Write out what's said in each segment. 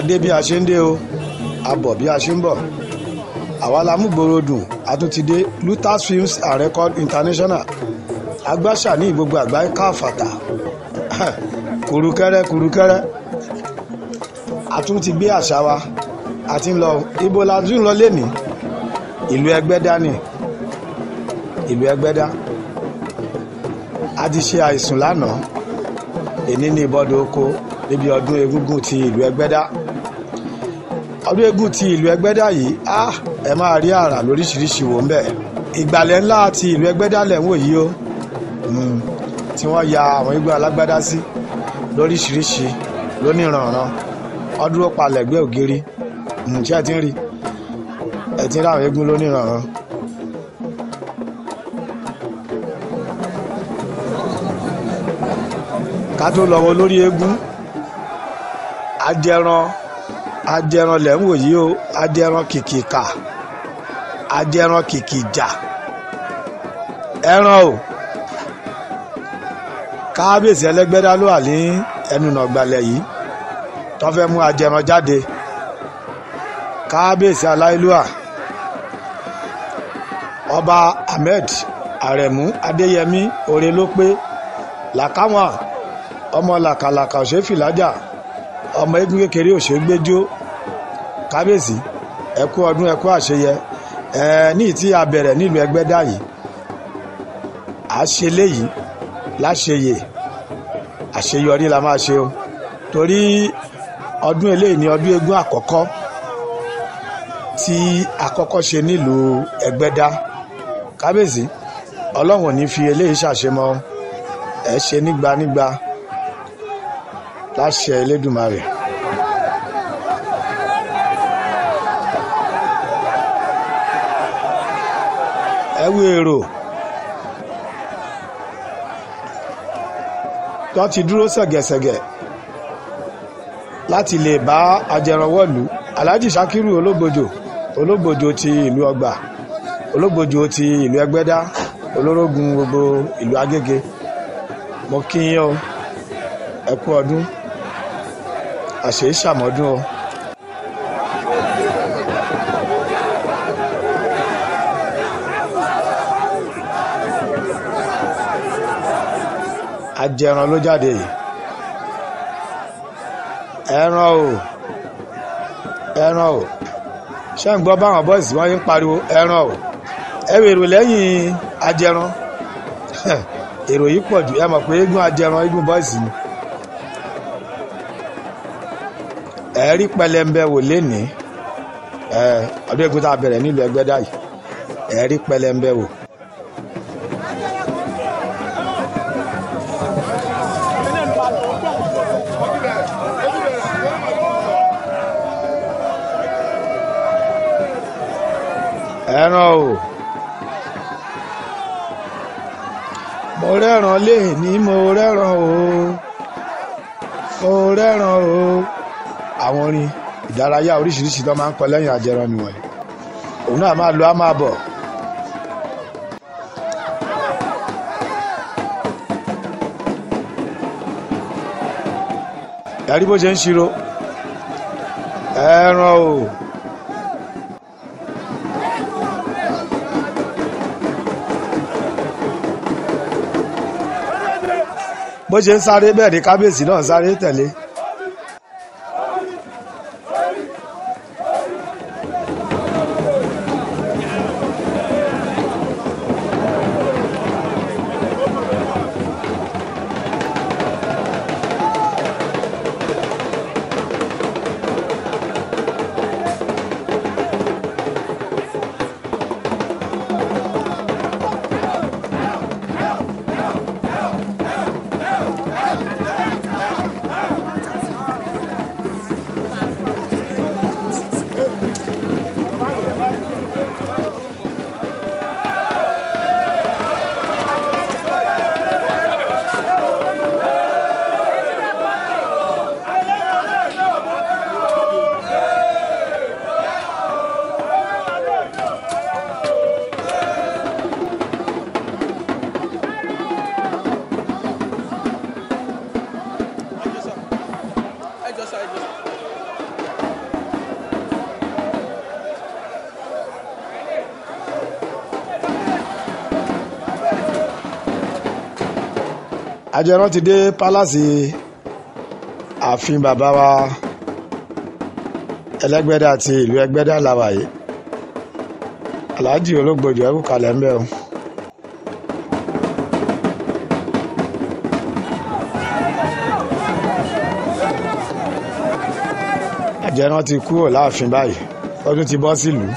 Adé bí a ṣe ń dé o, a bọ̀ bí a ṣe ń bọ̀. Àwa la mú gbòòrò dùn, a tún ti dé Lutas Films and Record International. Agbáṣà ní gbogbo àgbáyé káfàtà. Kùrùkẹ́rẹ́ kùrùkẹ́rẹ́. A tún ti gbé àṣà wa, a ti ń lọ. Ibo la tún ń lọ lénìí? Ìlú Ẹgbẹ́dá ni. Ìlú Ẹgbẹ́dá. A ti ṣe àìsùn lánàá. Èní ní ibodò oko níbi ọdún egúngún ti ìlú Ẹgbẹ́dá. Ọdún eégún ti ìlú Ẹgbẹ́dá yìí, ẹ máa rí àrà lóríṣiríṣi wò ń bẹ̀. Ìgbàlẹ̀ ńlá ti ìlú Ẹgbẹ́dá lẹ̀ ń wò yìí o, tí wọ́n ya àwọn eégún alágbádá sí lóríṣiríṣi lóníranran. Ọdún ó palẹ̀ gbé ògiri. Ṣé ẹ ti ń rí? Ẹ ti ń rí àwọn eégún lóníranran. Ká tó lọ wo lórí eégún, ajẹran ajẹran lẹ̀ ń wò yìí o, ajẹran kìkìkà, ajẹran kìkìjà, ẹran o. Kábíyèsí Ẹlẹ́gbẹ́dá ló wà ní ẹnu nàgbàlẹ̀ yìí tó fẹ́ mú ajẹran jáde. Kábíyèsí aláìlúwà Ọba Ahmed Aremu Adéyẹmí Orelópé làkàwọn ọmọ làkàlàkà òṣèfìlájà, ọmọ eégún kékeré òṣègbéjó. Kábíyèsí, ẹ kú ọdún, ẹ kú àṣeyẹ. Ẹ ní tí a bẹ̀rẹ̀ nílùú Ẹgbẹ́dá yìí, à ṣe léyìí láṣeyè, àṣeyọrí la máa ṣe o. Torí ọdún eléyìí ni ọdún eégún àkọ́kọ́ tí a kọ́kọ́ ṣe nílùú Ẹgbẹ́dá. Kábíyèsí, Ọlọ́run ò ní fi eléyìí ṣàṣemọ́, ẹ ṣe nígbà nígbà láṣẹ Elédùmarè. Ẹ wo èrò tó ti dúró ṣẹ̀gẹ̀ṣẹ̀gẹ̀ láti lè bá ajẹranwọ́lù Alhaji Shakiru Ológbòjò, Ológbòjò ti ìlú Ọgbà, Ológbòjò ti ìlú Ẹgbẹ́dá, olórógun gbogbo ìlú Agége. Mo kí yín o, ẹ kú ọdún, àṣeyí ṣàmọ́dún o. Ajẹran ló jáde yìí. Ẹran o, ẹran o. Ṣé ń gbọ́ báwọn bọ́ìsì wọ́n ń pariwo ẹran o? Ẹ wo èrò lẹ́yìn ajẹran. Èrò yìí pọ̀ jù, ẹ mọ̀ pé eégún ajẹran eégún bọ́ìsì ni. Ẹ rí pẹlẹmbẹ wò lénìí. Ẹ ọdún eégún tá a bẹ̀rẹ̀ nílùú Ẹgbẹ́dá yìí, ẹ rí pẹlẹmbẹ wò. Ẹran o, mo rẹ́ran léèní, mo rẹ́ran o, mo rẹ́ran o. Àwọn orin ìdárayá oríṣiríṣi tó máa ń kọ lẹ́yìn ajẹran nìwọ̀nyí. Òun náà máa lọ, á máa bọ̀. Ẹ rí bó ṣe ń ṣírò. Ẹran o. Bó ṣe ń sáré bẹ́ẹ̀ ni kábíyèsí náà ń sáré tẹ̀lé. Ajẹran ti dé pálásì ààfin bàbá wa Ẹlẹ́gbẹ́dá àti ìlú Ẹgbẹ́dá làwà yìí. Alhaji Ológbòjò ẹkú kalẹ̀ ń bẹ̀ o. Ajẹran ti kúrò láàfin báyìí, ọdún ti bọ́ sílùú.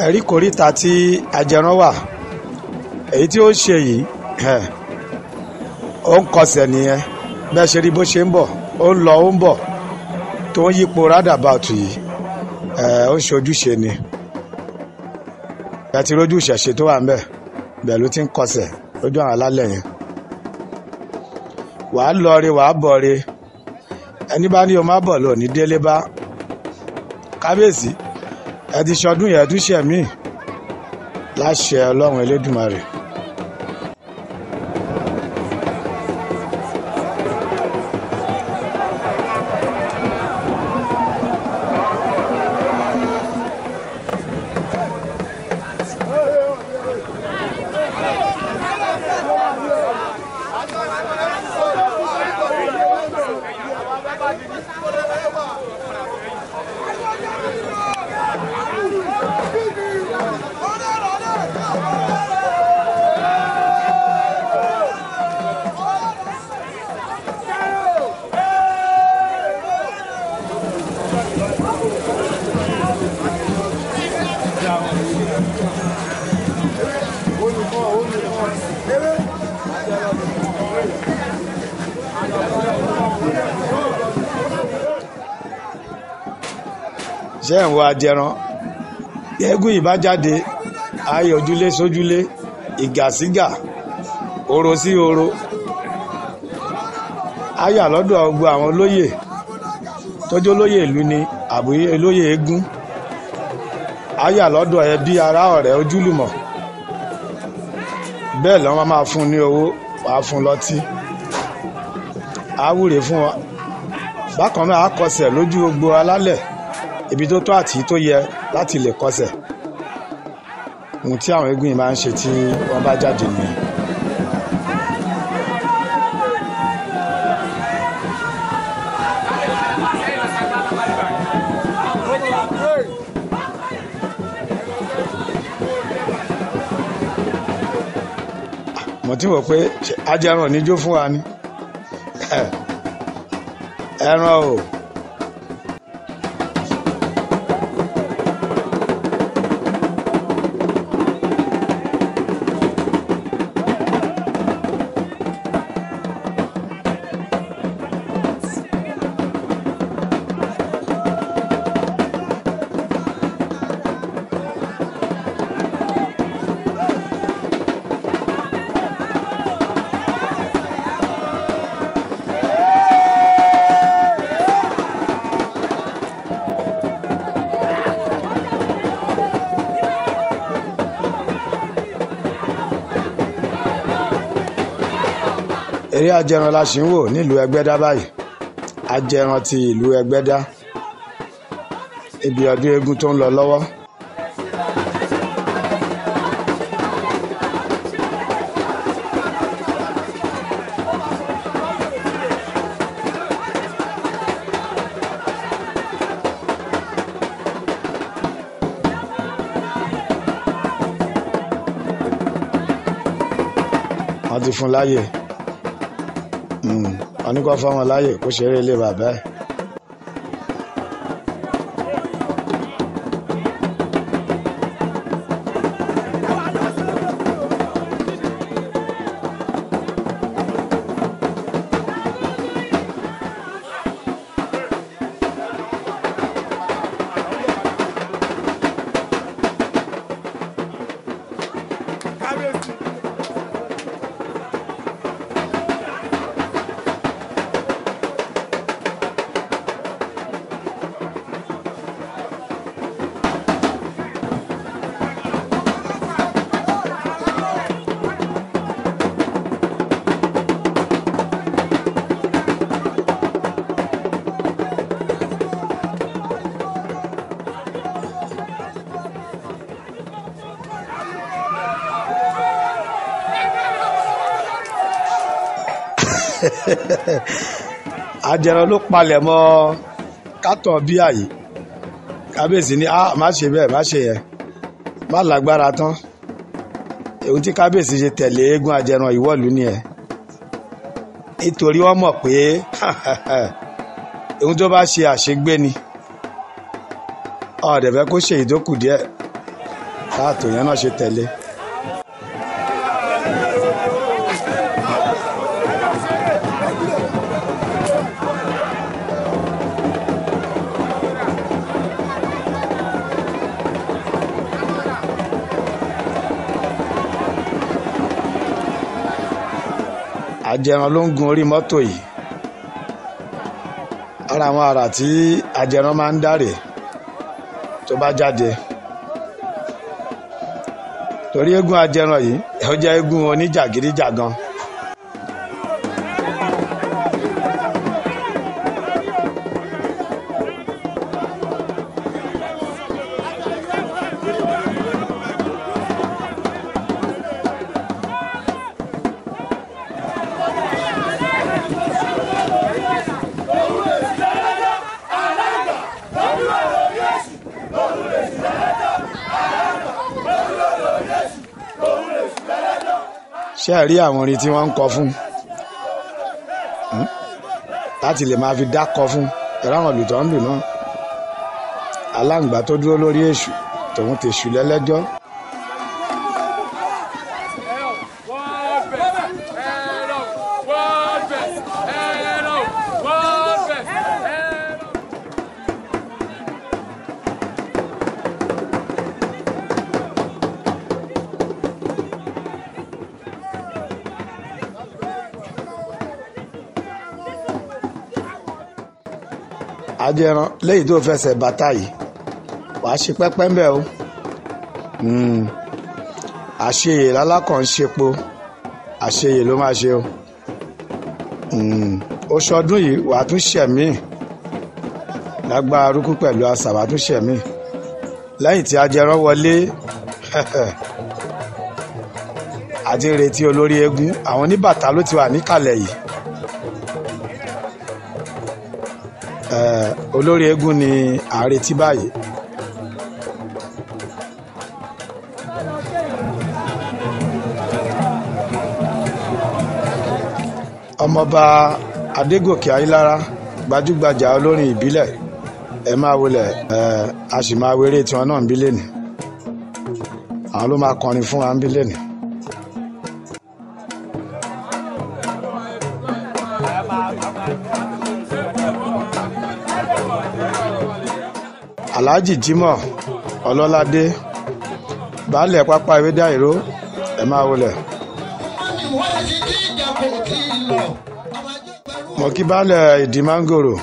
Ẹ̀rí kòríta tí Ajẹran wà, èyí tí ó ṣe yìí, ó ń kọsẹ̀ nìyẹn. Bẹ́ẹ̀ ṣe rí bó ṣe ń bọ̀, ó ń lọ ó ń bọ̀ tó ń yípo rádàbàtù yìí, ó ń ṣe ojúṣe ni. Ẹ ti rójú ìṣẹ̀ṣe tó wà ń bẹ̀, bẹ́ẹ̀ ló ti ń kọsẹ̀ lójú àwọn alálẹ̀ yẹn. Wàá lọ re, wàá bọ̀ re, ẹni bá ní o má bọ̀ lò ní délé bá. Kábíyèsí, ẹ ti ṣọdún yẹn, tún ṣe mí láṣẹ Ọlọ́run Elédùmarè. Ṣé ẹ̀ ń wo Ajẹran? Eégún yìí bá jáde, ayé ojúlé sójúlé, ìgà sígà, oro sí oro. Ayà lọ́dọ̀ gbogbo àwọn olóyè tójó olóyè ìlú ni àbí olóyè eégún. Ayà lọ́dọ̀ ẹbí ará ọ̀rẹ́ ojúlùmọ̀. Bẹ́ẹ̀ lọ́wọ́ máa fún un ní owó, wàá fún un lọ́tí. Á wúre fún wa. Bákan náà á kọsẹ̀ lójú gbogbo alálẹ̀, ibi tó tọ́ àti tó yẹ láti lè kọsẹ̀. Ohun tí àwọn eégún yìí máa ń ṣe tí wọ́n bá jáde nìyẹn. Mo ti wò pé Ajẹran ò ní jó fún wa ni. Ẹran o. Eré ajẹran la ṣì ń wò nílùú Ẹgbẹ́dá báyìí. Ajẹran ti ìlú Ẹgbẹ́dá, ibi ọdún eégún tó ń lọ lọ́wọ́. Wọ́n ti fún láyè, wọ́n ní kó fọ́mọ láyè kó ṣeré ilé bàbá ẹ̀. Ajẹran ló palẹ̀ mọ́ kátọ̀ bíà yìí. Kábíyèsí ní a má ṣe bẹ́ẹ̀, má ṣe yẹn, má lágbára tán. Ohun tí kábíyèsí ṣe tẹ̀lé eégún ajẹran ìwọ́lú ni ẹ̀, nítorí wọ́n mọ̀ pé ohun tó bá ṣe àṣegbé ni. Ọ̀dẹ̀ fẹ́ kó ṣe ìdókù díẹ̀ káàtó yẹn náà ṣe tẹ̀lé. Ajẹran ló ń gun orí mọ́tò yìí. Ara àwọn àrà tí ajẹran máa ń dárè tó bá jáde, torí eégún ajẹran yìí ó jẹ́ eégún oníjàgídíjàgan. Ṣé ẹ rí àwọn orin tí wọ́n ń kọ fún láti lè máa fi dákọ fún ẹ̀rọ àwọn olùtọ́ ń lù náà? Aláǹgbá tó dúró lórí èṣù tòun tèṣù lẹ́lẹ́jọ́. Ajẹran lẹ́yìn tó fẹsẹ̀ bàtà yìí wàá ṣe pẹ́pẹ́ ń bẹ̀ o. Àṣeyè lálákàn ń ṣepo, àṣeyè ló máa ṣe o. Oṣù ọdún yìí wàá tún ṣẹ̀mí lágbára rúkú pẹ̀lú àṣà, wàá tún ṣẹ̀mí lẹ́yìn tí ajẹran wọlé. Àti retí olórí eégún, àwọn oníbàtà ló ti wà níkàlẹ̀ yìí. Olórí eégún ni à ń retí báyìí. Ọmọọba Adégòkè Ayílára, gbajúgbajà olórin ìbílẹ̀, ẹ máa wọlé, a sì máa wéré tiwọn náà ń bí lẹ́nu. Àwọn ló máa kọrin fún wa ń bí lẹ́nu. Alhaji Jimoh Ọlọ́ládé, baálẹ̀ pápá Ewédá Ìró, ẹ máa wọlé. Mo kí baálẹ̀ ìdí mángòrò,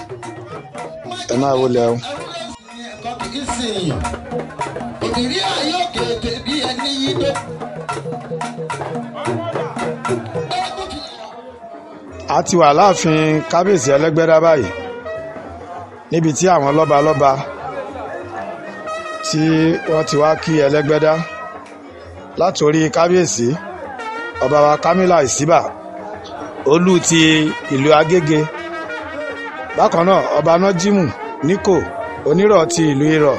ẹ máa wọlé o. A ti wà láàfin kábíyèsí Ẹlẹ́gbẹ́dá báyìí, níbi tí àwọn lọ́balọ́ba tí wọ́n ti wá kí Ẹlẹ́gbẹ́dá, látòrí kábíyèsí ọba wa Kamila Ìsíbà, olú ti ìlú Agége. Bákan náà ọba Nájímù Níkò onírọ̀ ti ìlú Irọ̀.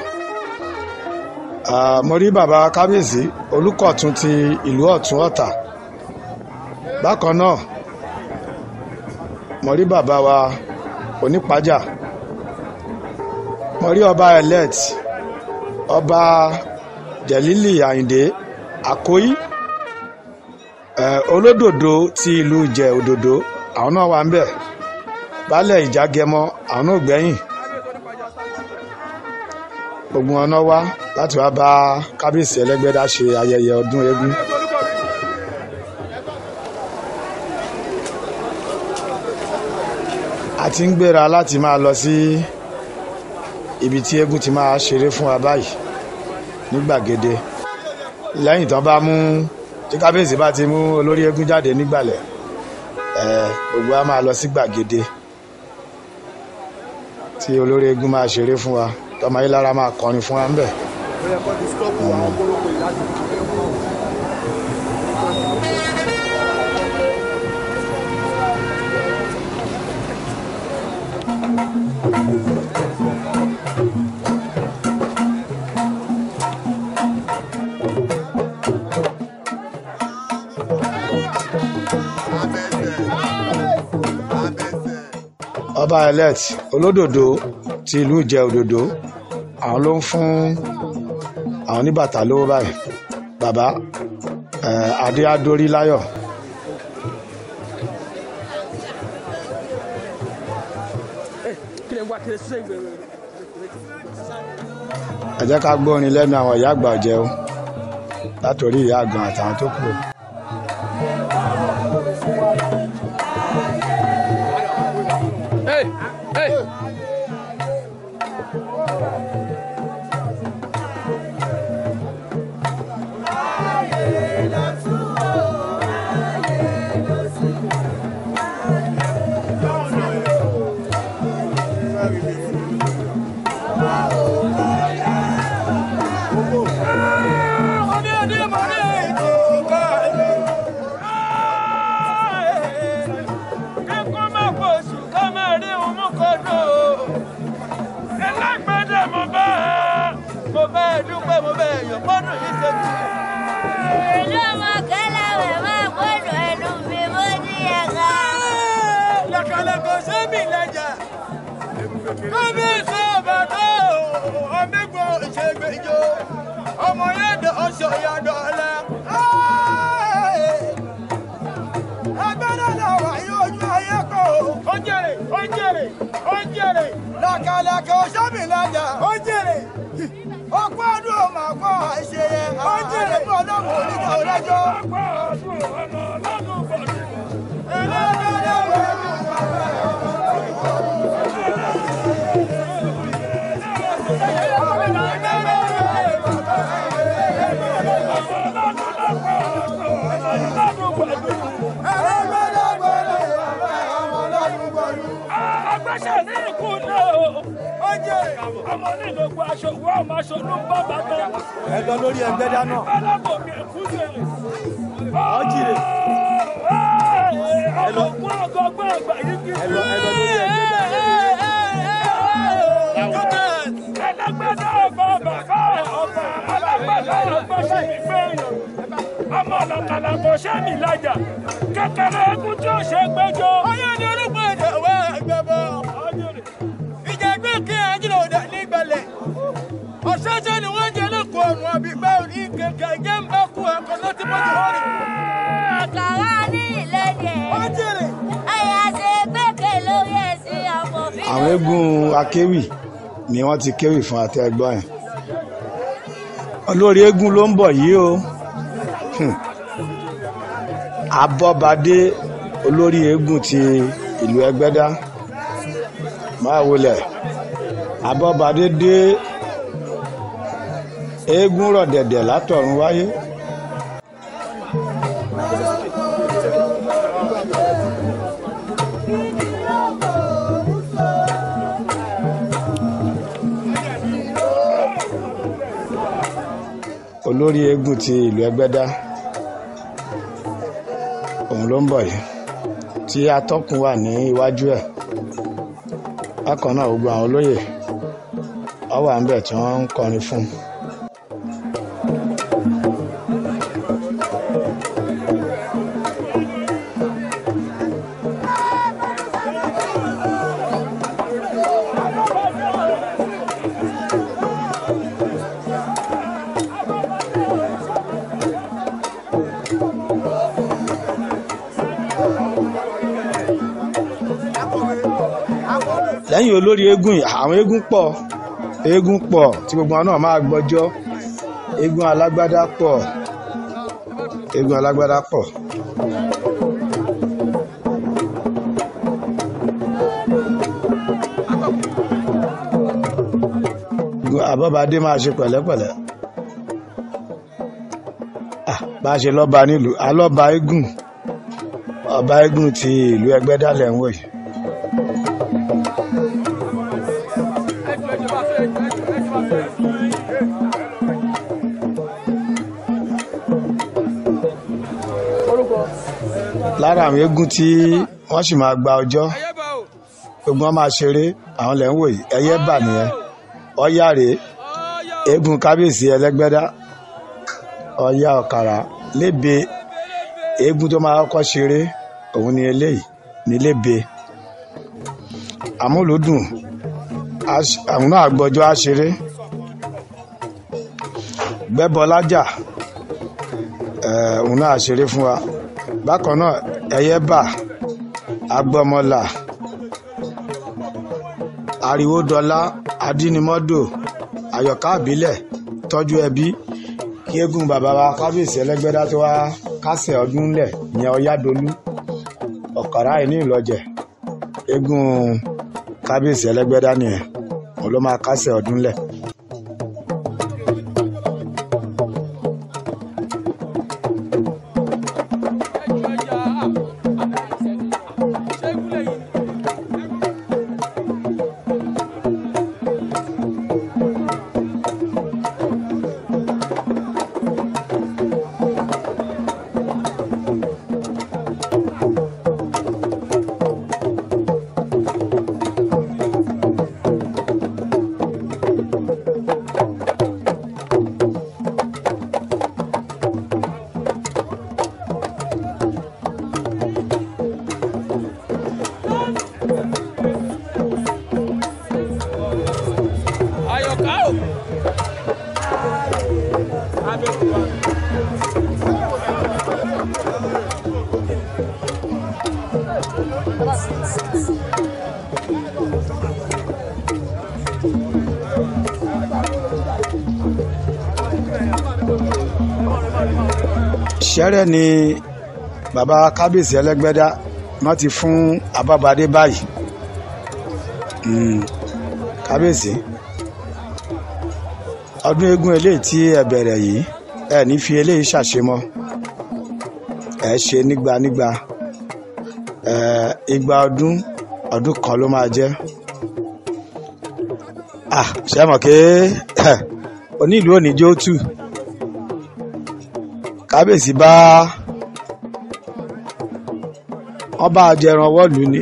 Mo rí bàbá kábíyèsí Olúkọ̀tún ti ìlú Ọ̀tún Ọ̀tà. Bákan náà mo rí bàbá wa Onípájà. Mo rí ọba elect ọba Jẹ̀lílì Àyìndé Àkóyí, olódòdó ti ìlú Ìjẹ̀ Òdòdó, àwọn náà wà ń bẹ̀. Baálẹ̀ Ìjàgẹmọ, àwọn náà gbẹ̀yìn. Gbogbo wọn náà wá láti wá bá kábíyèsí Ẹlẹ́gbẹ́dá ṣe ayẹyẹ ọdún eégún. A ti ń gbéra láti máa lọ sí ibi tí eégún ti máa ṣeré fún wa báyìí ní gbàgede. Lẹ́yìn tán bá mú tí kábíyèsí bá ti mú olórí eégún jáde nígbàlẹ̀, gbogbo wa máa lọ sí gbàgede tí olórí eégún máa ṣeré fún wa, tọmọ Ayélára máa kọrin fún wa ńbẹ̀. Ọba elect olódòdó ti ìlú Ìjẹ̀ Òdòdó, àwọn ló ń fún àwọn oníbàtà lówó báyìí. Bàbá adé adórí láyọ̀. Ẹ jẹ́ ká gbórin lẹ́nu àwọn ìyá àgbà ọ̀jẹ̀ o, látòrí ìyá àgàn àtàwọn tó kù. Hey, hey. Làkàlàkà ọ̀ṣọ́mì lájà. Ó jèrè. Ọ̀pọ̀ ọdún ọmọ àpọ̀ àìṣe yẹn. Ó jèrè fún ọlọ́run oníjà ọ̀rẹ́jọ́. Ọ̀pọ̀ ọdún ọmọ ọlọ́run bọ̀dún. Agbẹ́sẹ̀ ní ikú náà o. Ó jẹ́ ọmọ onígbogbo aṣọ òwú ọmọ aṣọ ló ń bá bàtà. Ẹ lọ lórí Ẹgbẹ́dá náà. Bálábò mi ẹ̀kú sèrè. Ó jìrè. Ọmọ ogun ọgọgbọ́n àgbà yìí kì í. Ẹ lọ lórí Ẹgbẹ́dá. Ẹlẹ́gbẹ́dá ọba bàbá ọba alágbàdá ọgbọ́sẹ̀ mi gbẹ̀yàn. Ọmọ ọ̀làkàlà kò ṣẹ́ mi lájà. Kékeré eégún tí ó ṣe gbẹ́jọ́. Ọyọ́ ni olúgbọ̀n èdè wá ẹgbẹ́ bọ̀. Ìjẹ̀gbẹ́ kí ajílẹ̀ òdà nígbàlẹ̀. Ọ̀ṣọ́ṣọ́ ni wọ́n jẹ lóko ọ̀run àbí báwo ní kẹ̀kẹ́ jẹ́ ń bá kú ẹ̀kọ́ lọ́tí mọ́tò rẹ̀. Àkàrà ní ìlédè. Ó jèrè. Àyà ṣe gbẹ́kẹ̀ lórí ẹ̀sìn ọmọ mi. Àwọn eégún akéwì ni wọ́n ti kéwì fún àtẹ ẹgbọ́n yẹn. Olórí eégún ló ń bọ̀ yìí o. Abọ́badé olórí eégún ti ìlú Ẹgbẹ́dá. Máa wọlé. Abọ́badé dé, eégún rọ̀ dẹ̀dẹ̀ látọ̀run wáyé. Olórí eégún ti ìlú Ẹgbẹ́dá òun ló ń bọ̀ yìí, tí atọ́kùn wà ní iwájú ẹ̀. Bákan náà gbogbo àwọn olóyè wọ́n wà níbẹ̀ tí wọ́n ń kọrin fún un. Lẹ́yìn olórí eégún yìí, àwọn eégún pọ̀, eégún pọ̀ tí gbogbo wọn náà máa gbọ́jọ́. Eégún alágbádá pọ̀, eégún alágbádá pọ̀. Àbọ̀bádé máa ṣe pẹ̀lẹ́pẹ̀lẹ́. Bá a ṣe lọ́ba nílùú, alọ́ba eégún, ọba eégún ti ìlú Ẹgbẹ́dá lẹ̀ ń wò yìí. Lára àwọn eégún tí wọ́n sì máa gba ọjọ́, gbogbo wọn máa ṣeré, àwọn lẹ̀ ń wò yìí. Ẹyẹ bà nìyẹn, Ọya rèé, eégún kábíyèsí Ẹlẹ́gbẹ́dá, Ọya Ọ̀kàrà lébe. Eégún tó máa kọ́kọ́ ṣeré òun ni eléyìí ní lébe. Àmúlùdùn àwọn náà gbọ́jọ́ á ṣeré. Gbẹ́bọlájà òun náà ṣeré fún wa. Bákan náà ẹyẹ bà, agbọmọlà, ariwódọlá, adínimọ́dò, àyọ̀ká àbílẹ̀, tọ́jú ẹbí, kí eégún bàbá wa kábíyèsí Ẹlẹ́gbẹ́dá tó wá kásẹ̀ ọdún ńlẹ̀ ìyẹn Ọ̀yádolú Ọ̀kàrà yìí ní Ìlọ̀jẹ̀. Eégún kábíyèsí Ẹlẹ́gbẹ́dá nìyẹn, òun ló máa kásẹ̀ ọdún ńlẹ̀. Ṣẹ́rẹ́ ni bàbá kábíyèsí Ẹlẹ́gbẹ́dá wọ́n ti fún Abábadé báyìí. Kábíyèsí, ọdún eégún eléyìí tí ẹ bẹ̀rẹ̀ yìí, ẹ ní fi eléyìí ṣàṣemọ́, ẹ ṣe nígbà nígbà, igba ọdún ọdún kan ló máa jẹ́. Ṣé mọ̀ pé onílùú òní jó tù. Kábíyèsí bá wọ́n bá jẹran wọ́ọ̀lù ni,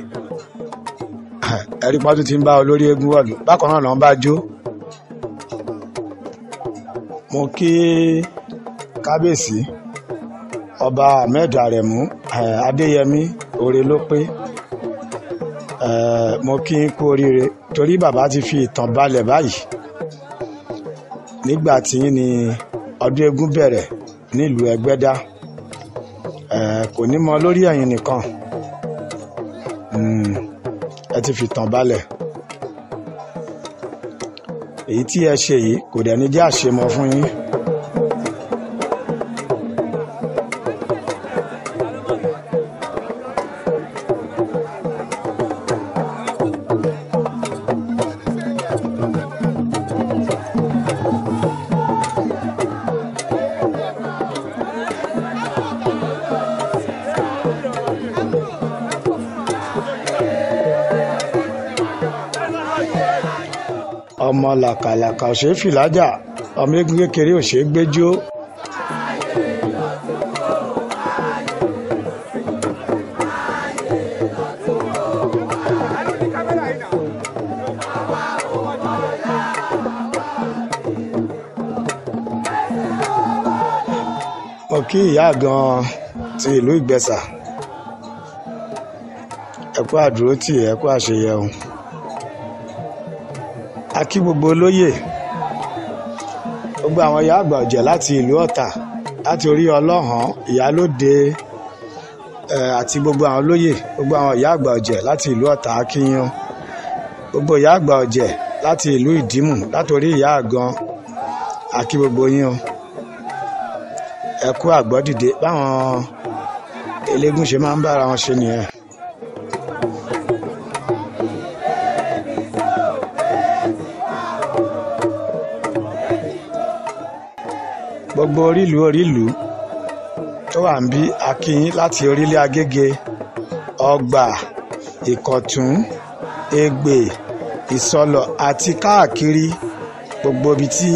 ẹ̀rí pọ́n tún ti ń bá olórí eégún wọ́ọ̀lù. Bákan náà lọ́n bá jó. Mo kí kábíyèsí ọba Ahmed Aremu Adéyẹmí oore ló pé. Mo kí n kú oríire torí bàbá ti fi ìtàn balẹ̀ báyìí. Nígbà tí ní ọdún eégún bẹ̀rẹ̀ nílùú Ẹgbẹ́dá, kò ní mọ lórí ẹ̀yin nìkan. Ẹ ti fi tàn balẹ̀. Èyí tí ẹ ṣe yìí kò dẹ̀ ní jẹ́ àṣemọ fún yín. Ọmọ làkàlàkà ò ṣeé fìlájà, ọmọ eégún kékeré ò ṣeé gbéjó. Mo kí ìyá gan ti ìlú Ìgbẹ́sà, ẹ kú àdúrótì, ẹ kú àṣeyẹ o. A kí gbogbo olóyè, gbogbo àwọn ìyá àgbà ọ̀jẹ̀ láti ìlú Ọ̀tà, láti orí Ọlọ́hàn, Ìyálóde, àti gbogbo àwọn olóyè, gbogbo àwọn ìyá àgbà ọ̀jẹ̀ láti ìlú Ọ̀tà, a kí yín o. Gbogbo ìyá àgbà ọ̀jẹ̀ láti ìlú Ìdímù, láti orí ìyá àgan, a kí gbogbo yín o. Ẹ kú àgbọ́dìde. Báwọn eléégún ṣe máa ń bára wọn ṣe nìyẹn. Gbogbo orílùú orílùú tó wà ń bí, a kí yín láti orílẹ̀ Agége, Ọgbà, Ìkọ̀tún, Ẹ̀gbè, Ìsọlọ̀ àti káàkiri gbogbo ibi tí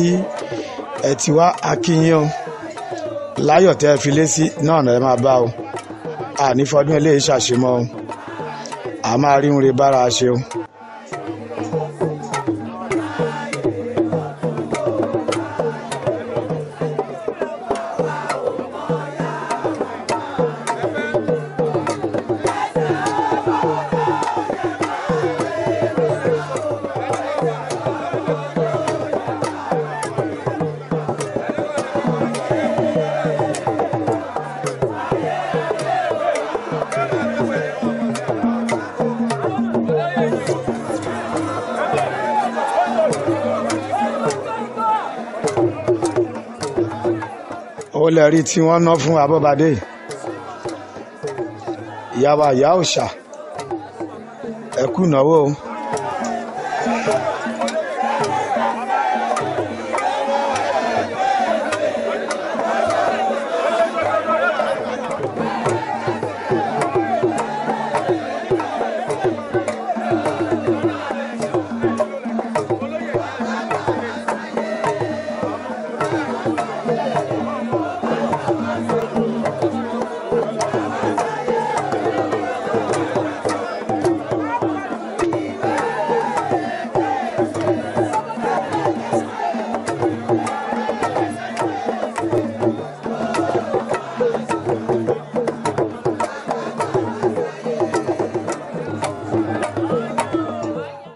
ẹ ti wá, a kí yín o. Láyọ̀ tẹ́ ẹ fi lé sí náà lẹ máa bá o. Àní fọdún eléyìí ṣàṣemọ́ o. A máa rí un re bára ṣe o. Ó lè rí tí wọ́n ná fún Abọ́badé, ìyá wa ìyá òòṣà, ẹ kú ìnáwó o.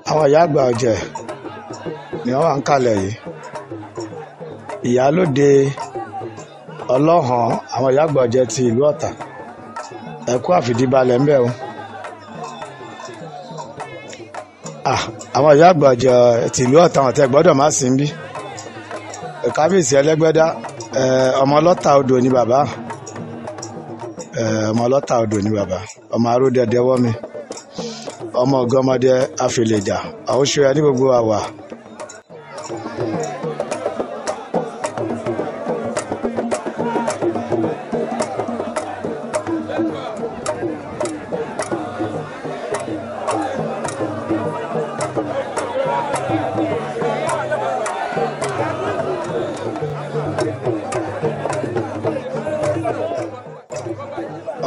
Àwọn ìyá àgbà ọ̀jẹ̀ ni wọ́n wà ń kalẹ̀ yìí. Ìyálóde Ọlọ́hàn, àwọn ìyá àgbà ọ̀jẹ̀ ti ìlú Ọ̀tà, ẹ kú àfìdíbalẹ̀ ńbẹ̀ o. Àwọn ìyá àgbà ọ̀jẹ̀ ti ìlú Ọ̀tà wọn tẹ gbọ́dọ̀ má sí ń bí. Kábíyèsí Ẹlẹ́gbẹ́dá, ọmọ ọlọ́ta odò ni bàbá. Ọmọ ọlọ́ta odò ni bàbá. Ọmọ aródẹdẹ wọ́ mi, ọmọ ọgọmọdé àfẹlẹjà, àwọn oṣù ẹ ní gbogbo àwà.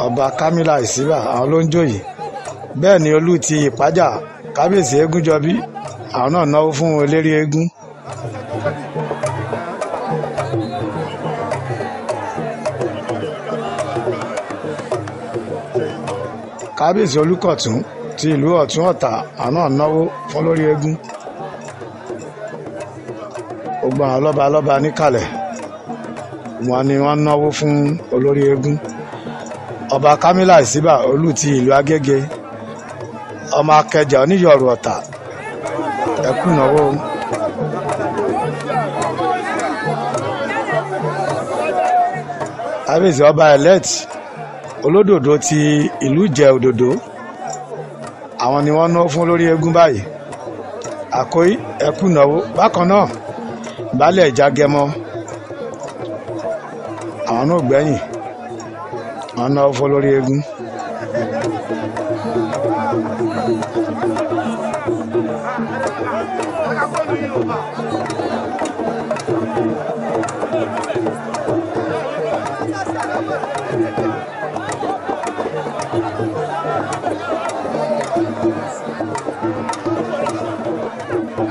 Ọba Kamila Ìsíbà, àwọn ló ń jó yìí. Bẹ́ẹ̀ ni olú ti Ìpájà, kábíyèsí Egúnjọbí, àwọn náà náwó fún eléré eégún. Kábíyèsí Olúkọ̀tún ti ìlú Ọ̀tún Ọ̀tà, àwọn náà náwó fún olórí eégún. Gbogbo àwọn lọ́ba lọ́ba níkàlẹ̀ wọn ni wọ́n náwó fún olórí eégún. Ọba Kamila Ìsíbà, olú ti ìlú Agége, ọmọ Akẹjà oníyọ̀rù Ọ̀tà, ẹ kú ìnáwó. Kábíyèsí ọba elect olódòdó ti ìlú Ìjẹ̀ Òdòdó, àwọn ni wọ́n náwó fún olórí eégún báyìí. Àkóyí, ẹ kú ìnáwó. Bákan náà, baálẹ̀ Ìjàgẹmọ, àwọn náà gbẹ̀yìn, wọ́n náwó fún olórí eégún.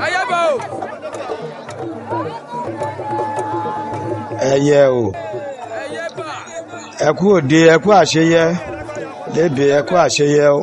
Ayaba o. Ẹyẹ o. Ẹyẹ bá. Ẹ kú òde, ẹ kú àṣeyẹ lébe, ẹ kú àṣeyẹ o.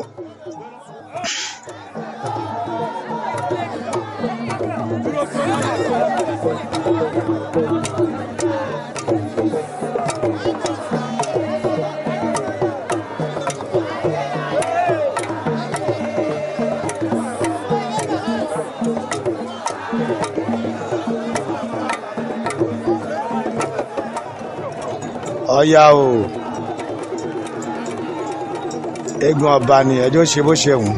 Ọ̀yá o, eégún ọba ni ẹjọ́ ṣe bó ṣe wù.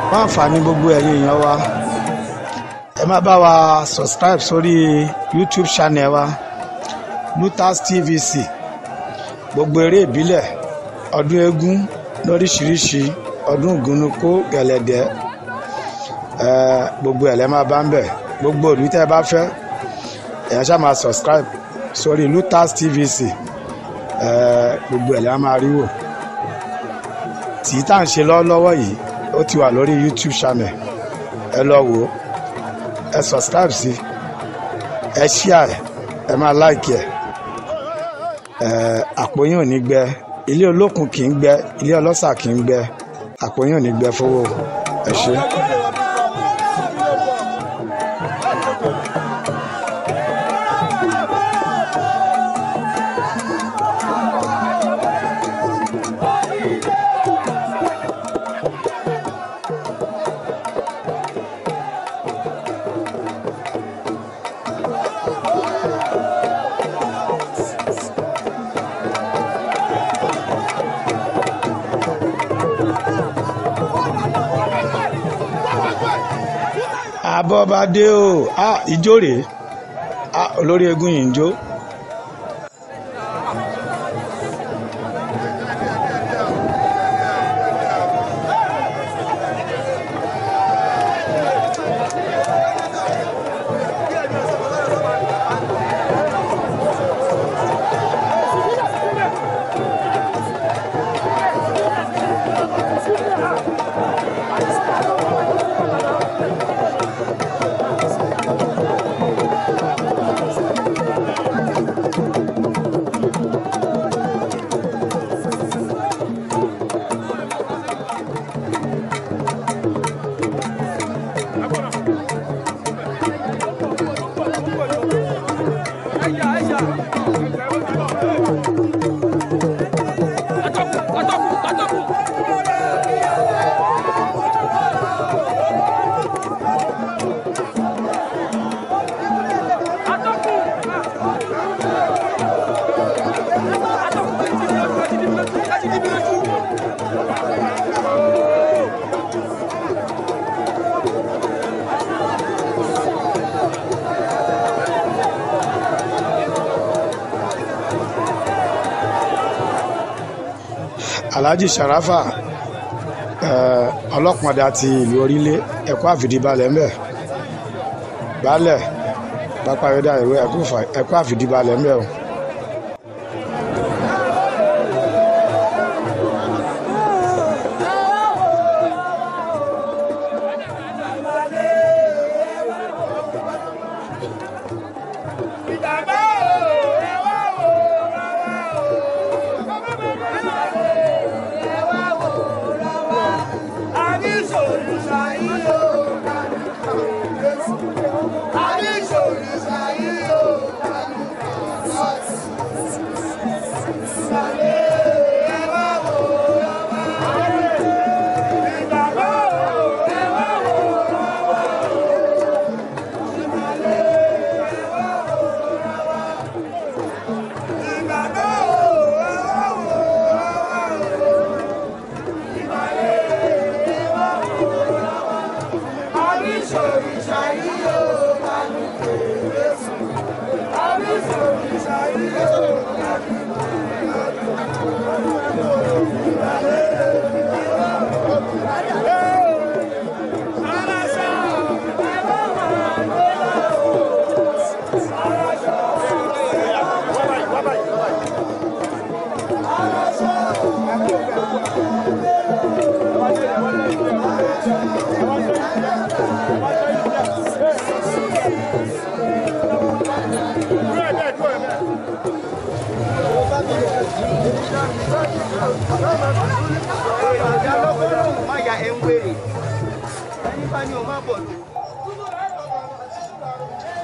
Fún àǹfààní gbogbo ẹ̀yin èèyàn wa, ẹ má bá wa subscribe sórí YouTube channel wa, Lutas TVC. Gbogbo eré ìbílẹ̀, ọdún eégún lóríṣiríṣi, ọdún ìgúnnukó, gẹ̀lẹ̀dẹ́, gbogbo ẹ̀ lẹ́ máa bá ń bẹ̀. Gbogbo ìlú tẹ́ ẹ bá fẹ́, ẹ̀yàn ṣáà máa subscribe sórí Lutas TVC. Gbogbo ẹ̀ lẹ́ máa rí wò. Tí tá à ń ṣe lọ́wọ́lọ́wọ́ yìí, ó ti wà lórí YouTube channel. Ẹ lọ wò ó, ẹ subscribe sí, ẹ share, ẹ máa like ẹ. Àpò yín ò ní gbẹ, ilé olókun kì í gbẹ, ilé ọlọ́ṣà kì í gbẹ, àpò yín ò ní gbẹ fowó. Ẹ ṣé. Abọ́badé o, ah, ijó rèé, ah, olórí eégún yìí ń jó. Alhaji Sharafa, ọlọ́pọ̀ndà ti ìlú Orílé, ẹ̀kọ́ àfìdíbalẹ̀ ńbẹ̀. Baálẹ̀ Pápáyọ̀dá ìwé, ẹ̀kọ́ àfìdíbalẹ̀ ńbẹ̀ o.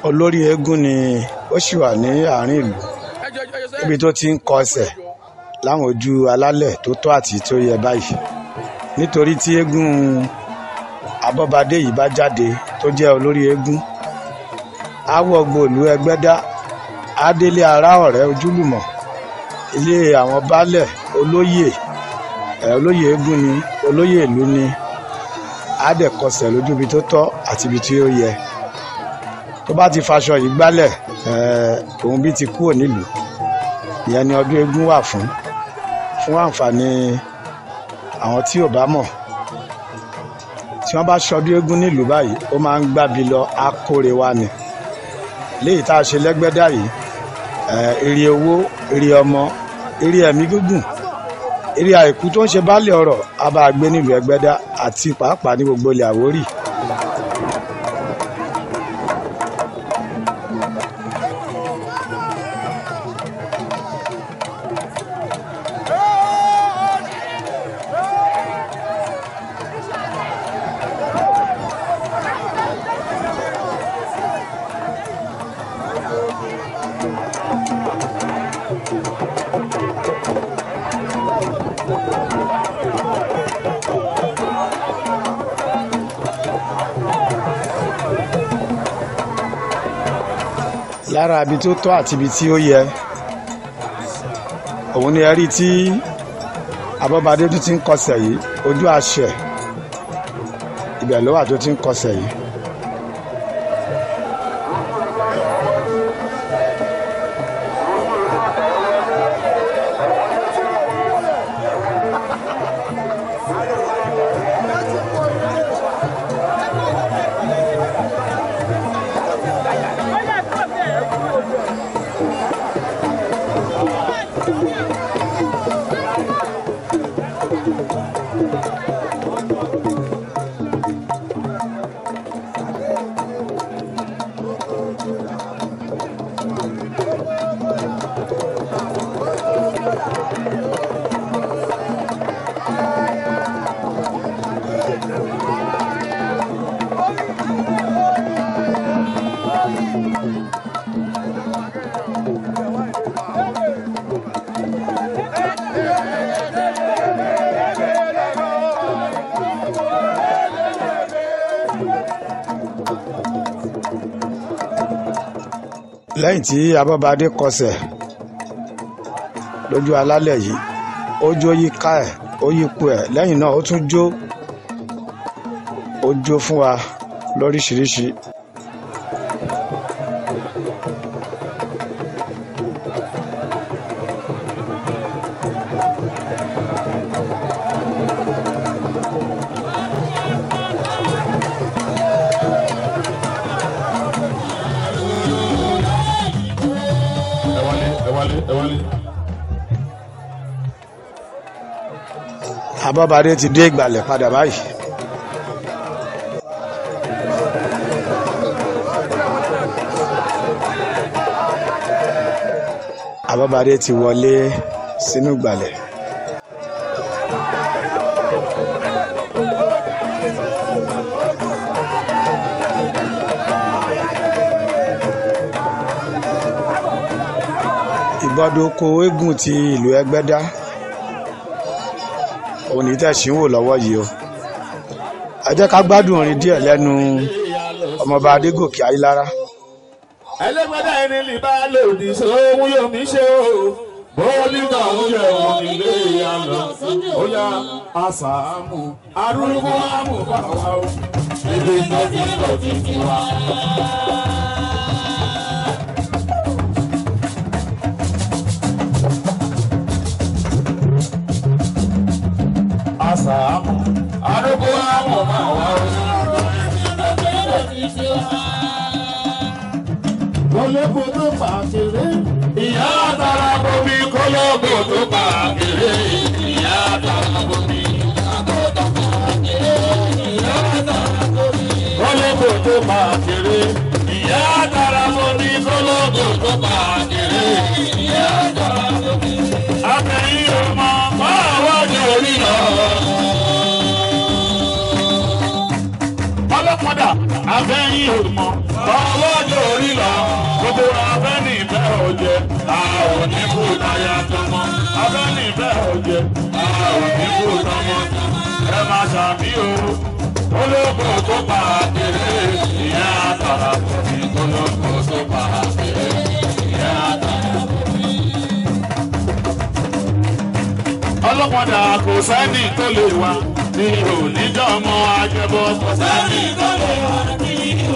Olórí eégún ni ó sì wà ní àárín ìlú níbi tó ti ń kọsẹ̀ láwọn ojú alálẹ̀ tó tọ́ àti tó yẹ báyìí, nítorí tí eégún Abọ́badé yìí bá jáde tó jẹ́ olórí eégún, á wọ gbòòlù Ẹgbẹ́dá, á délé ará ọ̀rẹ́ ojúlùmọ̀, ilé àwọn baálẹ̀, olóyè olóyè eégún ni, olóyè ìlú ni, á dẹ̀ kọsẹ̀ lójú ibi tó tọ́ àti ibi tí ó yẹ. Tó bá ti faṣọ yìí gbálẹ̀, òun bí ti kúrò nílùú. Ìyẹn ni ọdún eégún wà fún àǹfààní àwọn tí ò bá mọ̀. Tí wọ́n bá ṣọdún eégún nílùú báyìí, ó máa ń gbábi lọ, á kóre wá ni. Léyìí tá a ṣe lẹ́gbẹ́dá yìí, ire owó, ire ọmọ, ire ẹ̀mí gígùn, ire àìkú tó ń ṣe baálé ọrọ̀ á bá a gbé nílùú Ẹgbẹ́dá àti pàápàá ní gbogbo ilẹ̀ Àwórì. Lára ibi tó tọ́ àti ibi tí ó yẹ, òun ni ẹ rí tí Abọ́badé tó ti ń kọsẹ̀ yìí, ojú àṣẹ ibẹ̀ ló wà tó ti ń kọsẹ̀ yìí. Lẹ́yìn tí Abọ́badé kọsẹ̀ lójú alálẹ̀ yìí, ó jó yíká ẹ̀, ó yípo ẹ̀, lẹ́yìn náà ó tún jó, ó jó fún wa lóríṣiríṣi. Abọ́badé ti dé ìgbàlẹ̀ padà báyìí. Abọ́badé ti wọlé sínú ìgbàlẹ̀. Ìbọdóko eégún ti ìlú Ẹgbẹ́dá òun ní tẹ̀sí ń wò lọ́wọ́ yìí o. Ẹ jẹ́ ká gbádùn orin díẹ̀ lẹ́nu ọmọọba Adégòkè Ayílára. Ẹlẹ́gbẹ́dá ẹni lè bá lòdì sóhun yóò mi ṣe o. Bóòlì náà ń yẹ òun nílé ìyá lọ. Ó yá àṣàmù arúgbó àmù bàwá o. Ibi tó ti lò ti ti wá. Àṣàmù arúgbó àmù bàwá o. Kólóbó tó pa kéré. Ìyá àtàrà bomi kólóbó tó pa kéré. Ìyá àtàrà bomi. Ìyá tó pa kéré. Ìyá Afẹ́yìn ò mọ̀ ọlọ́jọ́ orí lọ gbogbo afẹ́nìfẹ́ ọ̀jẹ̀ a ò ní kú táyà tọmọ afẹ́nìfẹ́ ọ̀jẹ̀ a ò ní kú tọmọ ẹ máa ṣàmì o olóko tó pa àkèrè ìyá àtàrà ní olóko tó pa àkèrè ìyá àtàrà. Ọlọ́pàá kò sẹ́ni tó lè wá ní oníjọ́mọ ajẹ́bọ kò sẹ́ni tó lè wá ní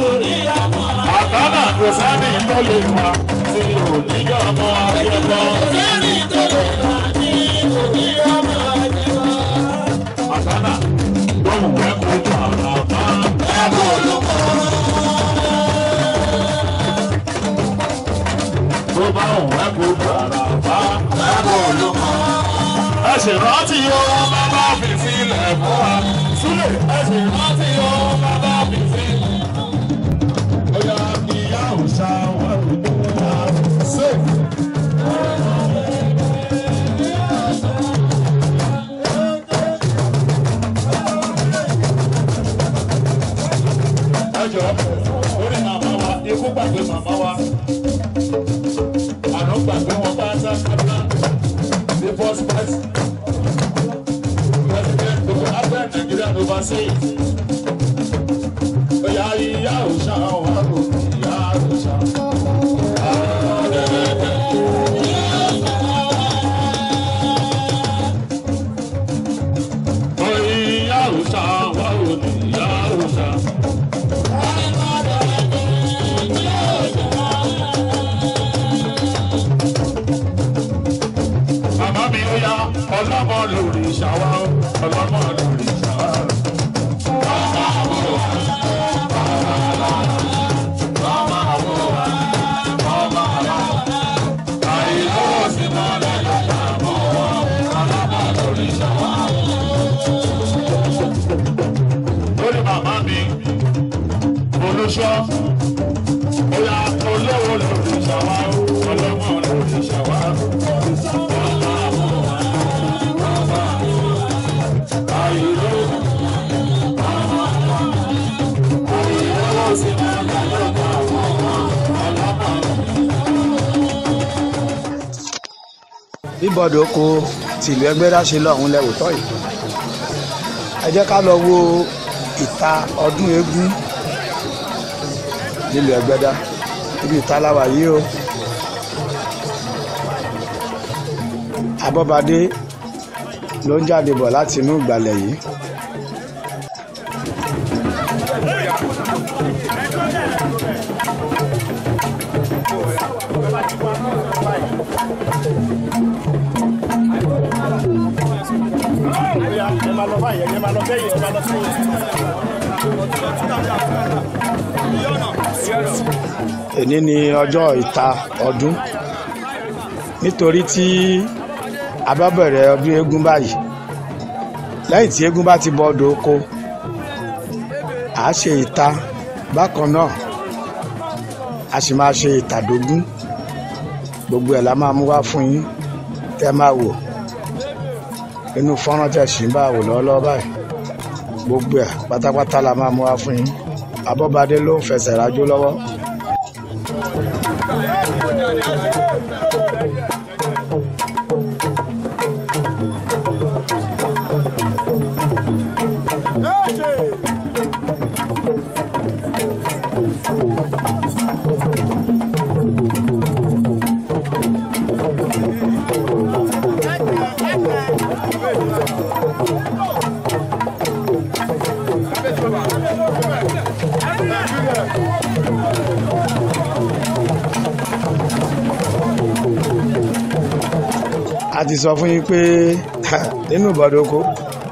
oníjọ́mọ. Àtàlà kò sẹ́ni tó lè wá ní oníjọ́mọ ajẹ́bọ kò sẹ́ni tó lè wá ní oníjọ́mọ ajẹ́bọ. Àtàlà lóhùn ẹ̀kọ́ bàbá ẹ̀kọ́ olùkọ́. Tó bá òun ẹ̀kọ́ bàbá ẹ̀kọ́ olùkọ́. Ẹ ṣe rántí ohun bàbá fi sílẹ̀ fún wa. Súlè ẹ ṣe rántí ohun bàbá fi sílẹ̀. Ọya ìyá òòṣà wà lójú wa. Ṣé. Ẹ jọ̀ọ́, orí màmá wa, ikú gbàgbé màmá wa. Àrùn gbàgbé wọn pátápátá. The first vice president of Abẹ́ Nàìjíríà ló bá sí. Ọya ìyá òòṣà wà ló ìyá òòṣà. Ìyá òòṣà wà ló ìyá òòṣà. Màmá mi ó yá ọlọ́mọ lórí ìṣàwá ọlọ́mọ lórí ìṣàwá. Lórí màmá mi, olóṣọ́, ó yá olówó lórí ìṣàwá, ọlọ́mọ lórí ìṣàwá. Bíbọ̀dọ̀ oko tìlú Ẹgbẹ́dá ṣe lọ́hùn lẹ́wòtọ́ yìí. Ẹ jẹ́ ká lọ wo ìta ọdún eégún nílùú Ẹgbẹ́dá. Ibi ìta la wà yìí o. Abọ́badé ló ń jáde bọ̀ láti inú ìgbàlẹ̀ yìí. Èní ni ọjọ́ ìta ọdún. Nítorí tí a bá bẹ̀rẹ̀ ọdún eégún báyìí, lẹ́yìn tí eégún bá ti bọ odò oko, à á ṣe ìta bákan náà, a sì máa ṣe ìtàdógún. Gbogbo ẹ̀ la máa mú wá fún yín tẹ́ máa wò nínú fọ́nrán tẹ́ sì ń bá wò lọ́wọ́lọ́wọ́ báyìí. Gbogbo ẹ̀ pátápátá la máa mú wá fún yín. Abọ́badé ló ń fẹsẹ̀ rajó lọ́wọ́. A ti sọ fún yín pé nínú ìbọ̀dọ̀ oko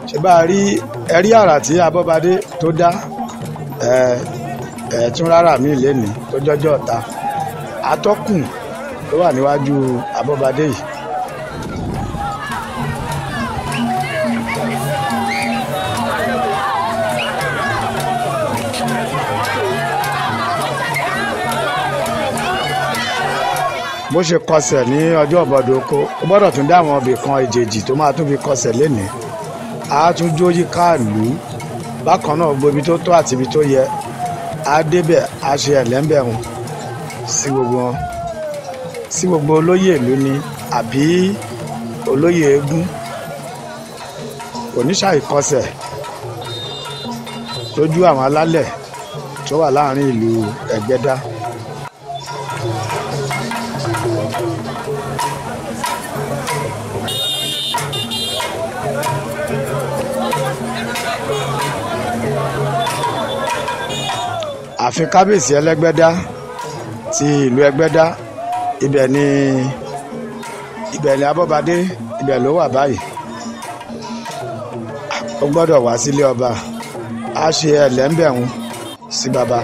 ṣe bá a rí ẹrí àrà tí Abọ́badé tó dá ẹ tún rárá mi lénìí tó jọjọ́ ọ̀ta. Atọ́kùn ló wà níwájú Abọ́badé yìí. Bó ṣe kọsẹ̀ ní ọjọ́ ìbọ̀dọ̀ oko, ó gbọ́dọ̀ tún dá àwọn ibì kan ìjèjì tó máa tún fi kọsẹ̀ lénìí. A tún jó yíká ìlú bákan náà, gbogbo ibi tó tọ́ àti ibi tó yẹ Á débẹ̀, á ṣe ẹ̀lẹ́ńbẹ̀rún sí gbogbo wọn, sí gbogbo olóyè ìlú ni àbí olóyè eégún. Kò ní ṣàìkọsẹ̀ lójú àwọn alálẹ̀ tó wà láàrin ìlú Ẹ̀gbẹ́dá. Ààfin kábíyèsí Ẹlẹ́gbẹ́dá ti ìlú Ẹgbẹ́dá, ibẹ̀ ni Abọ́badé, ibẹ̀ ló wà báyìí. Ó gbọ́dọ̀ wá sílé ọba, á ṣe ẹlẹ́ńbẹ̀rún sí baba.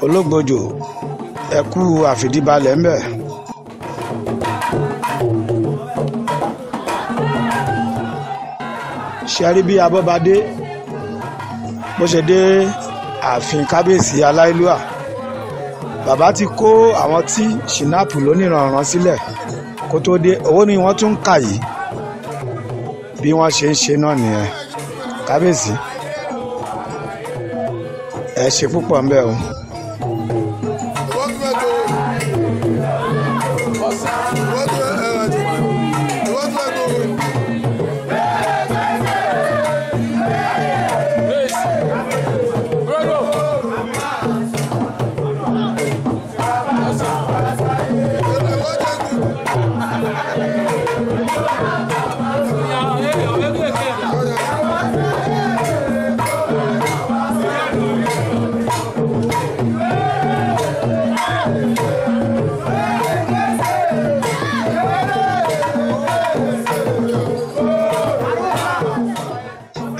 Ológbòjò, ẹ kú àfìdíbalẹ̀ ńbẹ̀. Ṣe rí bí Abọ́badé bó ṣe dé ààfin kábíyèsí aláìlúà, bàbá ti kó àwọn tí ṣìnáàpù lóníranran sílẹ̀ kó tó dé. Owó ni wọ́n tún ń kà yìí, bí wọ́n ṣe ń ṣe náà nìyẹn. Kábíyèsí, ẹ ṣe púpọ̀ ńbẹ̀ o.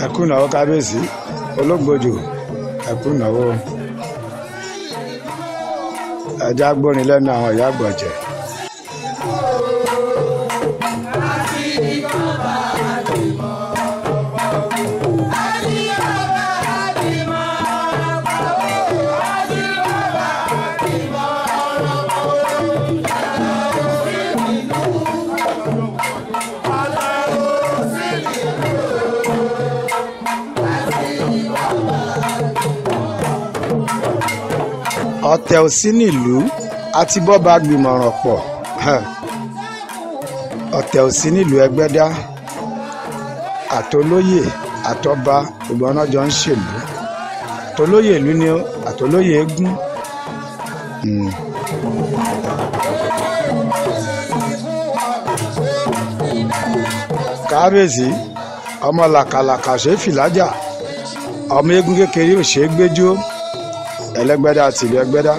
Ẹ kú ìnáwó kábíyèsí Ológbòjò, ẹ kú ìnáwó. Ẹja gbórin lẹ́nu àwọn ìyá àgbọ̀jẹ̀. Ọ̀tẹ̀ ò sí nílùú àti bọ́ba gbìmọ̀ràn pọ̀. Ọ̀tẹ̀ ò sí nílùú Ẹgbẹ́dá, àtolóyè àtọba gbogbo ọ̀nà jọ ń ṣèlú, àtolóyè ìlú ni àtolóyè eégún. Kábíyèsí, ọmọ làkàlàkà ṣe é fìlájà, ọmọ eégún kékeré ò ṣe é gbẹ́jọ́. Ẹlẹ́gbẹ́dá tìlú Ẹgbẹ́dá.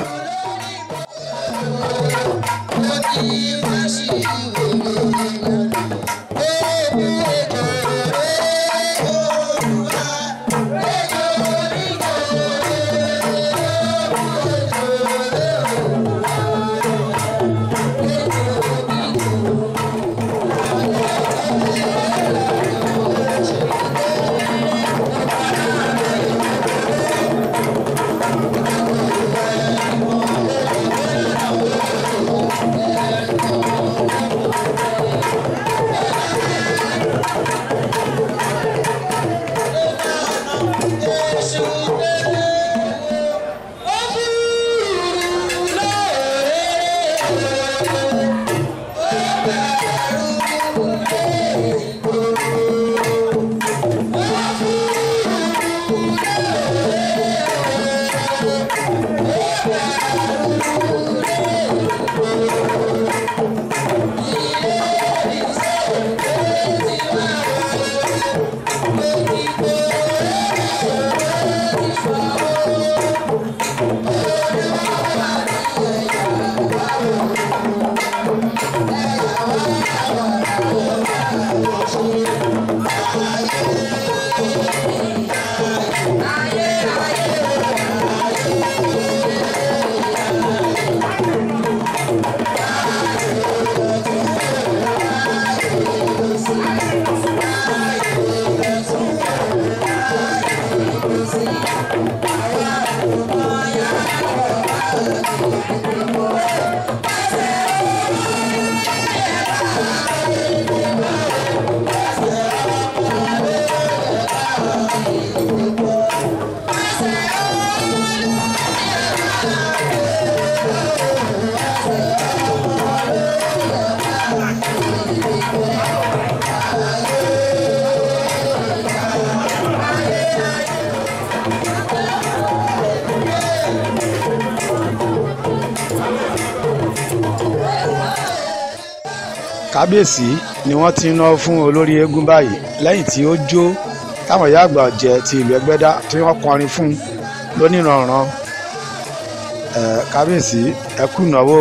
Kábíyèsí ni wọ́n ti ń ná fún olórí eégún báyìí lẹ́yìn tí ó jó táwọn ìyá àgbà ọ̀jẹ̀ ti ìlú Ẹgbẹ́dá tí wọ́n kọrin fún lóníranran. Kábíyèsí, ẹ kú ìnáwó.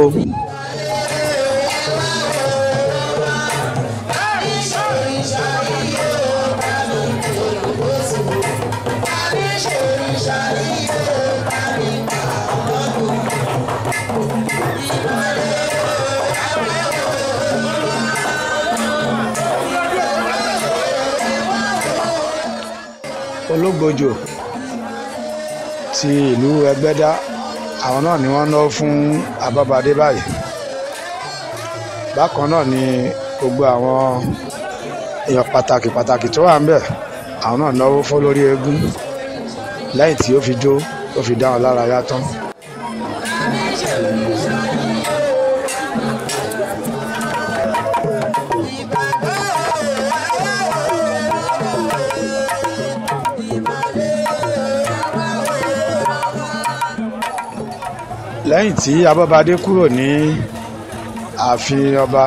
Ológbòjò ti ìlú Ẹgbẹ́dá, àwọn náà ni wọ́n ná fún Abọ́badé báyìí. Bákan náà ni gbogbo àwọn èèyàn pàtàkì pàtàkì tó wà ń bẹ̀, àwọn náà náwó fún olórí eégún lẹ́yìn tí ó fi jó ó fi dá wọn lára yá tán. Lẹ́yìn tí Abọ́badé kúrò ní ààfin ọba,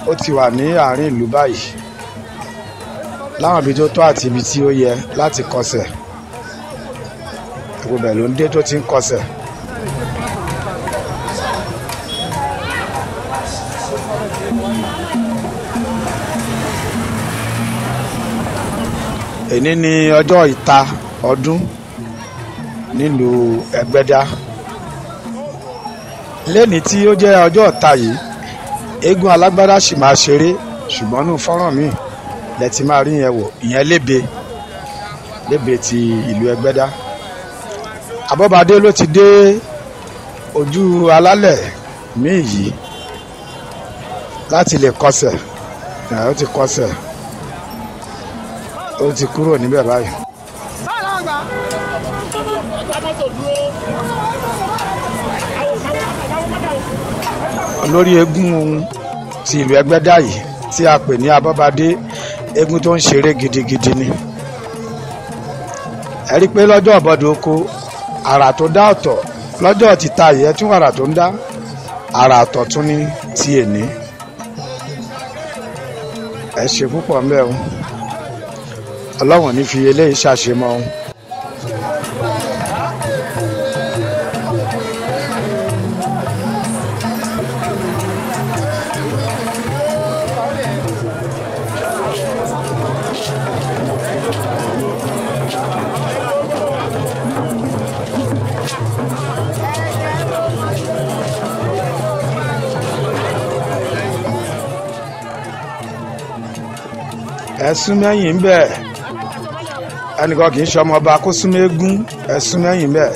ó ti wà ní àárín ìlú báyìí láwọn ibi tó tọ́ àti ibi tí ó yẹ láti kọsẹ̀. Gbogbo ẹ̀ ló ń dé tó ti ń kọsẹ̀. Èní ni ọjọ́ ìta ọdún nílùú Ẹgbẹ́dá. Lẹ́ni tí ó jẹ́ ọjọ́ ọ̀ta yìí, eégún alágbádá sì máa ṣeré, ṣùgbọ́n nú fọ́nrán mi lẹ ti máa rí yẹn wò, ìyẹn lébe lébe ti ìlú Ẹgbẹ́dá. Abọ́badé ló ti dé ojú alálẹ̀ míì yìí láti lè kọsẹ̀. Ó ti kọsẹ̀, ó ti kúrò níbẹ̀ báyìí. Olórí eégún ti ìlú Ẹgbẹ́dá yìí tí a pè ní Abọ́badé, eégún tó ń ṣeré gidigidi ni. Ẹ rí i pé lọ́jọ́ ọ̀bọ̀dọ̀ oko, àrà tó dá ọ̀tọ̀, lọ́jọ́ títa yìí ẹ tún àrà tó ń dá, àrà ọ̀tọ̀ tún ní ti èní. Ẹ ṣe púpọ̀ ńbẹ̀ o, Ọlọ́run ní fi eléyìí ṣàṣemọ́ o. Ẹ̀sùn mẹ́yìn bẹ́ẹ̀, ẹnìkan kì í ṣọmọ ọba kó sún mẹ́gún, ẹ̀sùn mẹ́yìn bẹ́ẹ̀.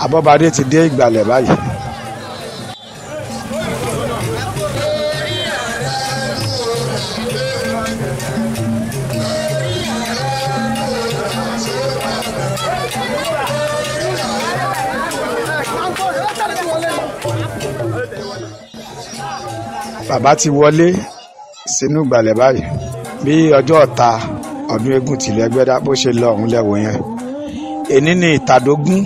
Abọ́badé ti dé ìgbàlẹ̀ báyìí. Bàbá ti wọlé sínú ìgbàlẹ̀ báyìí. Bí ọjọ́ ọ̀ta ọdún eégún tìlú Ẹgbẹ́dá bó ṣe lọ ọ̀hún lẹ́wọ̀ yẹn. Èní ni ìtàdógún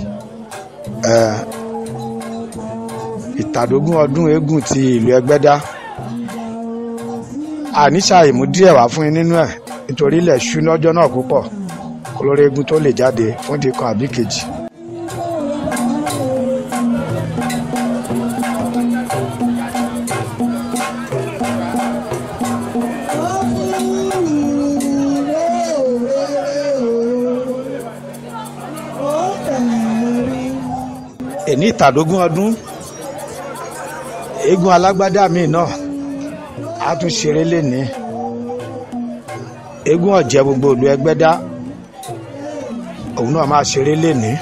ìtàdógún ọdún eégún ti ìlú Ẹgbẹ́dá. Àníṣà ìmú díẹ̀ wá fún yín nínú ẹ̀ nítorí ilẹ̀ ṣú lọ́jọ́ náà púpọ̀ kólórí eégún tó lè jáde fún di kan àbí kejì. Èní ìtàdógún ọdún eégún alágbádá míì náà á tún ṣeré lénìí. Eégún ọ̀jẹ̀ gbogbo ìlú Ẹgbẹ́dá òun náà máa ṣeré lénìí,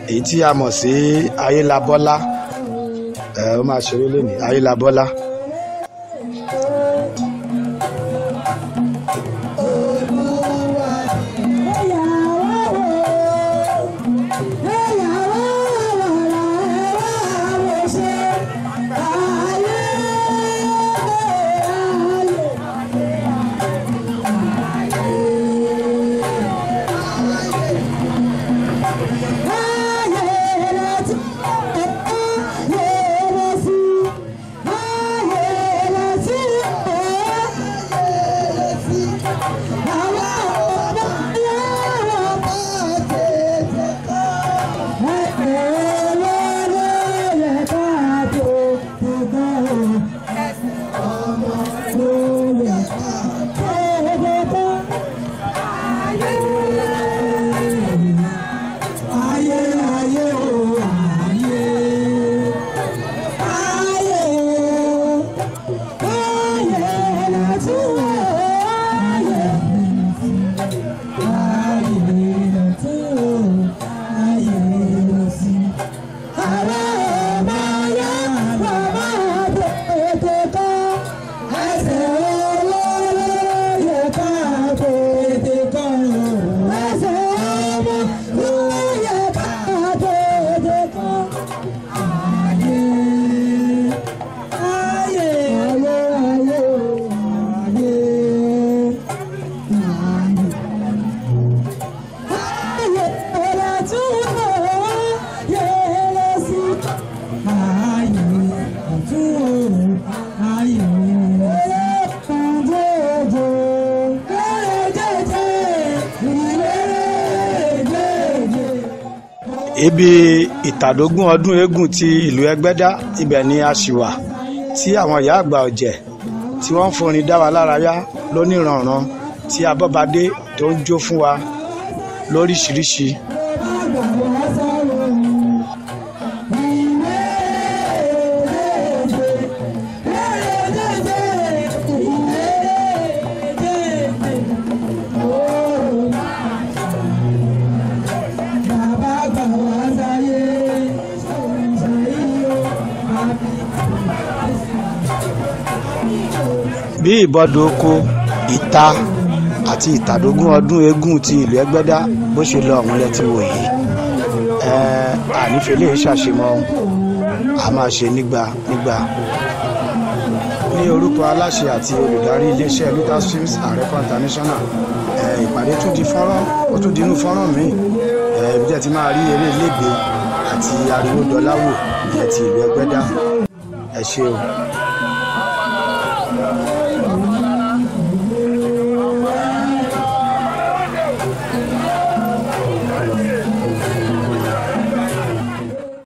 èyí tí a mọ̀ sí Ayélabọ́lá. Ó máa ṣeré lénìí, Ayélabọ́lá. Ibi ìtàdógún ọdún eégún ti ìlú Ẹgbẹ́dá, ibẹ̀ ni a ṣì wà tí àwọn ìyá àgbà ọ̀jẹ̀ tí wọ́n ń forin dá wa lárayá lóníranran, tí Abọ́badé tó ń jó fún wa lóríṣiríṣi. Bí ìbọdò oko ìta àti ìtàdógún ọdún eégún ti ìlú Ẹgbẹ́dá bó ṣe lọ ọ̀hún lẹ ti wò yìí. Ànífẹ́ lè ṣàṣemọ́, a máa ṣe nígbà nígbà. Ní orúkọ aláṣẹ àti olùdarí iléeṣẹ́ Lutas Films and Record International, ìpàdé tún di fọ́nrán, ó tún di inú fọ́nrán míì, ibi tí ẹ ti máa rí eré ilégbèé àti ariwo dọláwò ìyẹn ti ìlú Ẹgbẹ́dá. Ẹ ṣé o.